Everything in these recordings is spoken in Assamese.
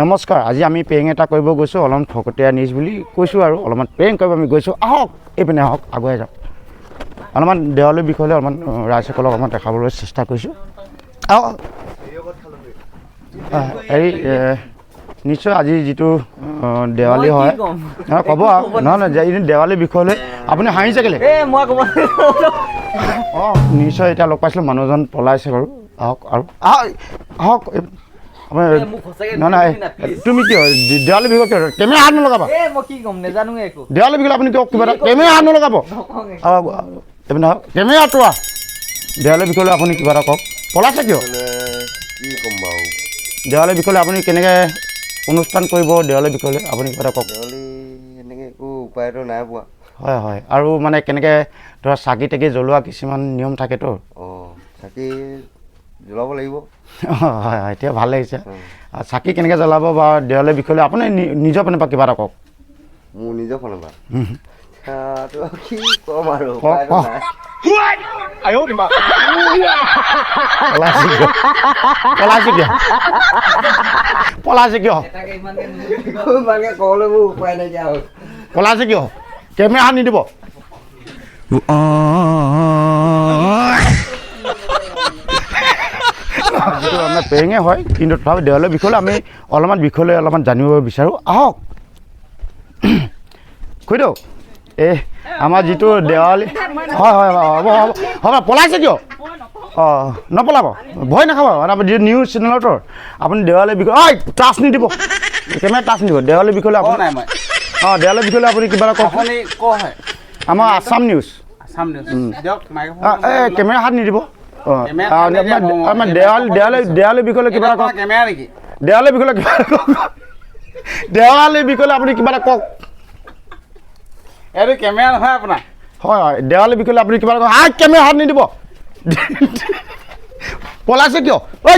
নমস্কাৰ, আজি আমি পেং এটা কৰিব গৈছোঁ। অলপমান ফকতীয়া নিউজ বুলি কৈছোঁ আৰু অলপমান পেং কৰিব আমি গৈছোঁ। আহক, এইপিনে আহক, আগুৱাই যাওক। অলপমান দেৱালীৰ বিষয়লৈ অলপমান ৰাইজসকলক অলপমান দেখাবলৈ চেষ্টা কৰিছোঁ। আহক। হেৰি, নিশ্চয় আজি যিটো দেৱালী হয়, নহয় ক'ব আৰু নহয় নহয়, এনেই দেৱালীৰ বিষয়লৈ আপুনি হাঁহিছে কেলৈ? অঁ, নিশ্চয় এতিয়া লগ পাইছিলোঁ, মানুহজন পলাইছে বাৰু। আহক আৰু আহক। নহয় নহয়, তুমি কিয় দেৱালী বিষয়ে কিয় কেমেৰা হাত নলগাবা? দেৱালী বিষয়ে আপুনি কিয় কিবা এটা কেমেৰা হাত নলগাব? এইপিনে কেমেৰা আঁতৰোৱা। দেৱালী বিষয়লৈ আপুনি কিবা এটা কওক। পলাইছে কিয়? কি ক'ম বাৰু? দেৱালী বিষয়লৈ আপুনি কেনেকৈ অনুষ্ঠান কৰিব, দেৱালী বিষয়লৈ আপুনি কিবা এটা কওক। দেৱালী এনেকৈ একো উপায়টো নাই পোৱা। হয় হয়, আৰু মানে কেনেকৈ ধৰা চাকি তাকি জ্বলোৱা কিছুমান নিয়ম থাকেতো। অঁ, চাকি জ্বলাব লাগিব। হয় হয়, এতিয়া ভাল লাগিছে। চাকি কেনেকৈ জ্বলাব বা দেৱালীৰ বিষয়লৈ আপুনি নিজৰ ফালৰ পৰা কিবা এটা কওক। মোৰ নিজৰ ফালৰ পৰা কি ক'ম আৰু? পলাইছে কিয়? পলাইছে কিয়? ক'বলৈ মোৰ উপায় নাইকিয়া হ'ল। পলাইছে কিয়? কেমেৰা নিদিব। যিটো আমাৰ পেঙে হয়, কিন্তু তথাপি দেৱালীৰ বিষয়লৈ আমি অলপমান বিষয়লৈ অলপমান জানিব বিচাৰোঁ। আহক খুইদেউ, এই আমাৰ যিটো দেৱালী হয় হয় হ'ব হ'ব হ'ব। পলাইছে কিয়? অঁ, নপলাব, ভয় নাখাব। আপুনি যিটো নিউজ চেনেলতো আপুনি দেৱালীৰ বিষয়ে ঐ টাচ নিদিব, কেমেৰা টাচ নিদিব। দেৱালীৰ বিষয়লৈ আপুনি অঁ, দেৱালীৰ বিষয়লৈ আপুনি কিবা এটা কওক। আমাৰ আছাম নিউজ। এই কেমেৰা হাত নিদিব। অঁ, আমাৰ দেৱালী দেৱালী দেৱালীৰ বিষয়লৈ কিবা এটা কওক। দেৱালীৰ বিষয়লৈ কিবা এটা কওক। দেৱালীৰ বিষয়লৈ আপুনি কিবা এটা কওক। এইটো কেমেৰা নহয় আপোনাৰ। হয় হয়, দেৱালীৰ বিষয়লৈ আপুনি কিবা এটা কওক। আ, কেমেৰা হাত নিদিব। পলাইছে কিয়? ঐ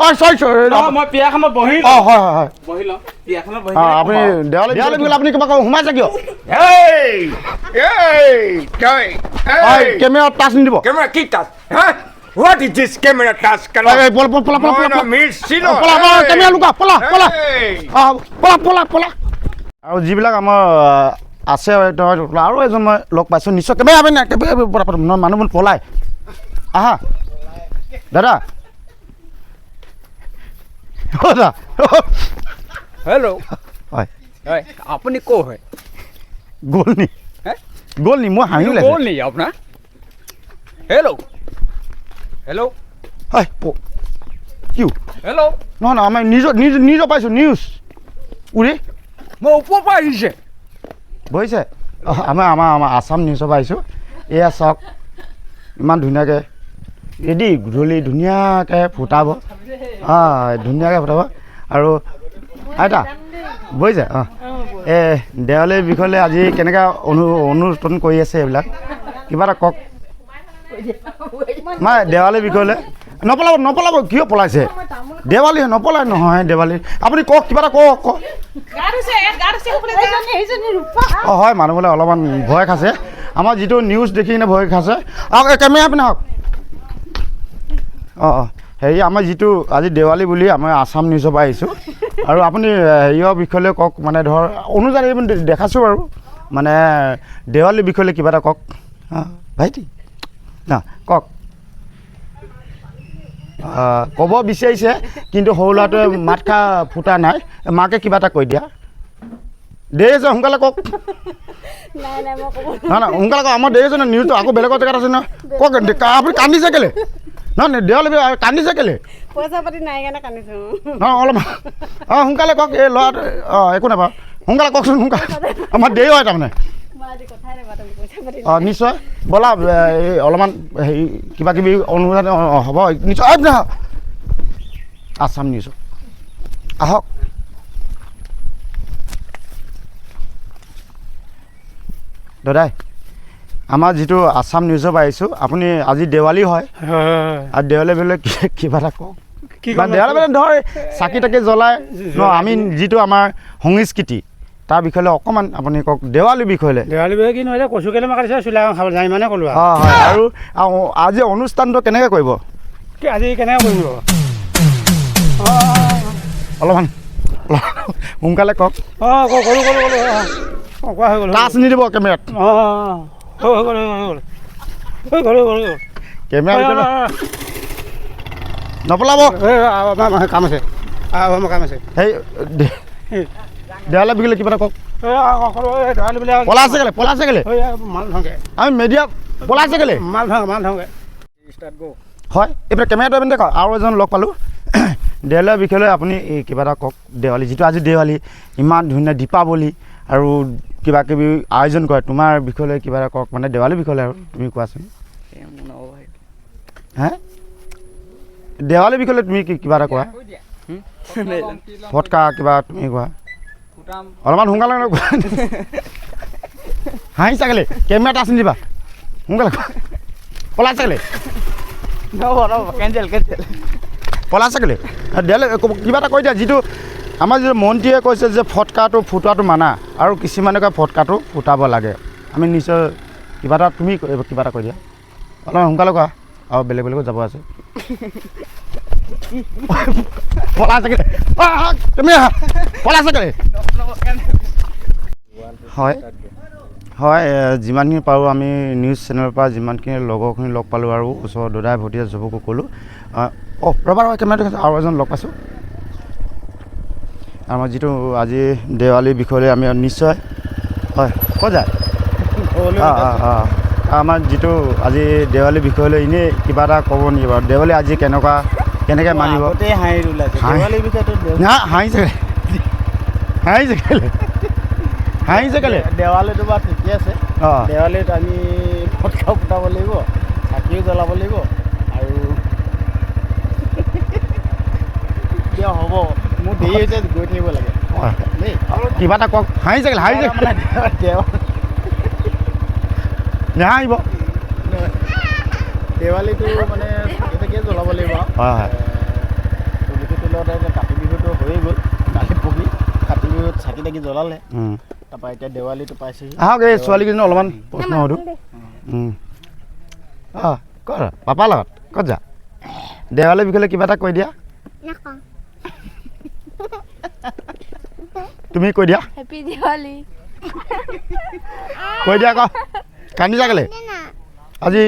ঐ, চৰি চৰি, মই পিয়াখনত বহি। অঁ হয় হয় হয়, বহি লওঁ পিয়াখনত বহি। অঁ, আপুনি দেৱালী দেৱালী বিষয়লৈ আপুনি কিবা কওক। সোমাইছে কিয়? কেমেৰা টাচ নিদিব। কেমেৰা কি টাচ? হা, what is this camera touch? পলা পলা পলা পলা পলা পলা, কেমেৰা লুকা, পলা পলা পলা পলা পলা। আৰু যিবিলাক আমাৰ আছে আৰু এজন মই লগ পাইছোঁ, নিশ্চয় কেমেৰা কেমেৰা মানুহবোৰ পলাই। আহা দাদা। দাদা হেল্ল'। হয় হয়, আপুনি ক'ৰ হয়? গ'ল নি? গ'ল নি? মই হাঁহি গ'ল নি আপোনাৰ? Hello' hello'. হয়, কিয়? হেল্ল'। নহয় নহয়, আমাৰ নিজৰ নিজৰ নিজৰ পাইছোঁ নিউজ। উৰে মই ওপৰৰ পৰা আহিছে। বহিছে। আমাৰ আমাৰ আমাৰ আছাম নিউজৰ পৰা আহিছোঁ। এয়া চাওক, ইমান ধুনীয়াকৈ ৰেডি, গধূলি ধুনীয়াকৈ ফুটাব। অঁ, ধুনীয়াকৈ ফুটাব। আৰু আইতা বহিছে। অঁ, এই দেৱালীৰ বিষয়লৈ আজি কেনেকৈ অনুষ্ঠান কৰি আছে এইবিলাক কিবা এটা কওক। মই দেৱালীৰ বিষয়লৈ নপলাব, নপলাব। কিয় পলাইছে? দেৱালী নপলাই নহয়, দেৱালী আপুনি কওক, কিবা এটা কওক। কওক। অঁ হয়, মানুহবোৰে অলপমান ভয় খাইছে। আমাৰ যিটো নিউজ দেখি কিনে ভয় খাইছে। আহক, কেমেৰা আপুনি আহক। অঁ অঁ, হেৰি, আমাৰ যিটো আজি দেৱালী বুলি আমাৰ আছাম নিউজৰ পৰা আহিছোঁ। আৰু আপুনি হেৰিয়ৰ বিষয়লৈ কওক, মানে ধৰ অনুযায়ী দেখাইছোঁ বাৰু, মানে দেৱালীৰ বিষয়লৈ কিবা এটা কওক। অঁ ভাইটি না কওক। ক'ব বিচাৰিছে কিন্তু সৰু ল'ৰাটোৱে মাতষাৰ ফুটা নাই। মাকে কিবা এটা কৈ দিয়া। দেৰি হৈছে, সোনকালে কওক। নহয় নহয়, সোনকালে কওক, আমাৰ দেৰি হৈছে নহয়। নিউজটো আকৌ বেলেগৰ জেগাত আছে নহয়। কওক। আপুনি কান্দিছে কেলৈ? নহয় নহয়, দেৱালী কান্দিছে কেলৈ? পইচা পাতি নাই কাৰণে কান্দিছোঁ। নহয় অলপ, অঁ সোনকালে কওক। এই ল'ৰাটো, অঁ একো নাপাওঁ, সোনকালে কওকচোন, সোনকালে, আমাৰ দেৰি হয় তাৰমানে। অঁ নিশ্চয়, ব'লা। এই অলপমান হেৰি কিবা কিবি অনুষ্ঠান হ'ব নিশ্চয়। আছাম নিউজ আহক। দাদাই, আমাৰ যিটো আছাম নিউজৰ পৰা আহিছোঁ, আপুনি আজি দেৱালী হয়, আৰু দেৱালী বোলে কিবা এটা কওক। দেৱালী বোলে ধৰ চাকি তাকি জ্বলাই ন, আমি যিটো আমাৰ সংস্কৃতি তাৰ বিষয়লৈ অকণমান আপুনি কওক। দেৱালীৰ বিষয়লৈ। দেৱালী বিষয়ে কি নহ'লে কচু কেইটামান কাটিছে, চুলাই খাব যায় মানে ক'লোঁ। অঁ হয়, আৰু আজি অনুষ্ঠানটো কেনেকৈ কৰিব? আজি কেনেকৈ কৰিব? অলপমান সোনকালে কওক। অঁ, ক'লো ক'লো ক'লো। অঁ, কোৱা হৈ গ'ল। টাচ নিদিব কেমেৰাত। অঁ, হৈ গ'ল, হৈ গ'ল, হৈ গ'ল, হৈ গ'ল, হৈ গ'ল। কেমেৰা নপলাব। আমাৰ কাম আছে, আমাৰ কাম আছে। সেই দেৱালী বিকিলে কিবা এটা কওক। পলাইছে কেলে? পলাইছে কেলে? মাল ধংগে। আমি মিডিয়া পলাইছে কেলে? মাল ধং, মাল ধংগে। হয়, এইফালে কেমেৰাটো আপুনি দেখক। আৰু এজন লগ পালোঁ। দেৱালীৰ বিষয়লৈ আপুনি এই কিবা এটা কওক। দেৱালী যিটো আজি দেৱালী ইমান ধুনীয়া দীপাৱলী আৰু কিবা কিবি আয়োজন কৰে, তোমাৰ বিষয়লৈ কিবা এটা কওক, মানে দেৱালীৰ বিষয়লৈ আৰু তুমি কোৱাচোন। হে, দেৱালীৰ বিষয়লৈ তুমি কিবা এটা কোৱা, ফটকা কিবা তুমি কোৱা, অলপমান সোনকালে কোৱা। হাঁহিছা কেলে? কেমেৰা টাচ নিদিবা, সোনকালে কোৱা। পলাইছা কেলে? Cancel cancel. পলাইছা কেলে? দেৱালী কিবা এটা কৈ দিয়া। যিটো আমাৰ যিটো মন্ত্ৰীয়ে কৈছে যে ফটকাটো ফুটোৱাটো মানা, আৰু কিছুমানে কয় ফটকাটো ফুটাব লাগে। আমি নিশ্চয় কিবা এটা তুমি কিবা এটা কৈ দিয়া, অলপ সোনকালে কোৱা, আৰু বেলেগ বেলেগত যাব আছে। পলাইছা কেলে? তুমি পলাইছা কেলে? হয় হয়, যিমানখিনি পাৰোঁ আমি নিউজ চেনেলৰ পৰা যিমানখিনি লগৰখিনি লগ পালোঁ আৰু ওচৰৰ দাদাই ভতিজা চবকো ক'লোঁ। অঁ, ৰ'বা ৰ'বা, কেমেৰাটো। আৰু এজন লগ পাইছোঁ। আমাৰ যিটো আজি দেৱালীৰ বিষয়লৈ আমি নিশ্চয়। হয়, ক'ত যায়? অঁ অঁ অঁ, আমাৰ যিটো আজি দেৱালীৰ বিষয়লৈ এনেই কিবা এটা ক'ব নেকি বাৰু? দেৱালী আজি কেনেকুৱা, কেনেকৈ মানিব? না, হাঁহিছে, হাঁহিছে কেলে? হাঁহিছে কেলে? দেৱালীটো বাৰু ঠিকে আছে। অঁ, দেৱালীত আমি ফটকা ফুটাব লাগিব, চাকিও জ্বলাব লাগিব আৰু দিয়া হ'ব, মোৰ দেৰি হৈছে, গৈ থাকিব লাগে দেই। কিবা এটা কওক। হাঁহিছে কেলে? হাঁহিছে মানে নাহাঁহিব। দেৱালীটো মানে চাকি তাকিয়ে জ্বলাব লাগিব। হয় হয়। তুলসী তলত কাতি বিহুটো হৈয়ে গ'ল কালি পৰহি, কাতি বিহুত চাকি তাকি জ্বলালে, তাৰপৰা এতিয়া দেৱালীটো পাইছেহি। আহক, এই ছোৱালীকেইজনী অলপমান প্ৰশ্ন সোধোঁ। অঁ, ক'ত পাপাৰ লগত ক'ত যা? দেৱালীৰ বিষয়ে কিবা এটা কৈ দিয়া। তুমি কৈ দিয়া। হেপী দেৱালী কৈ দিয়া। ক, কান্দিছা কেলে আজি?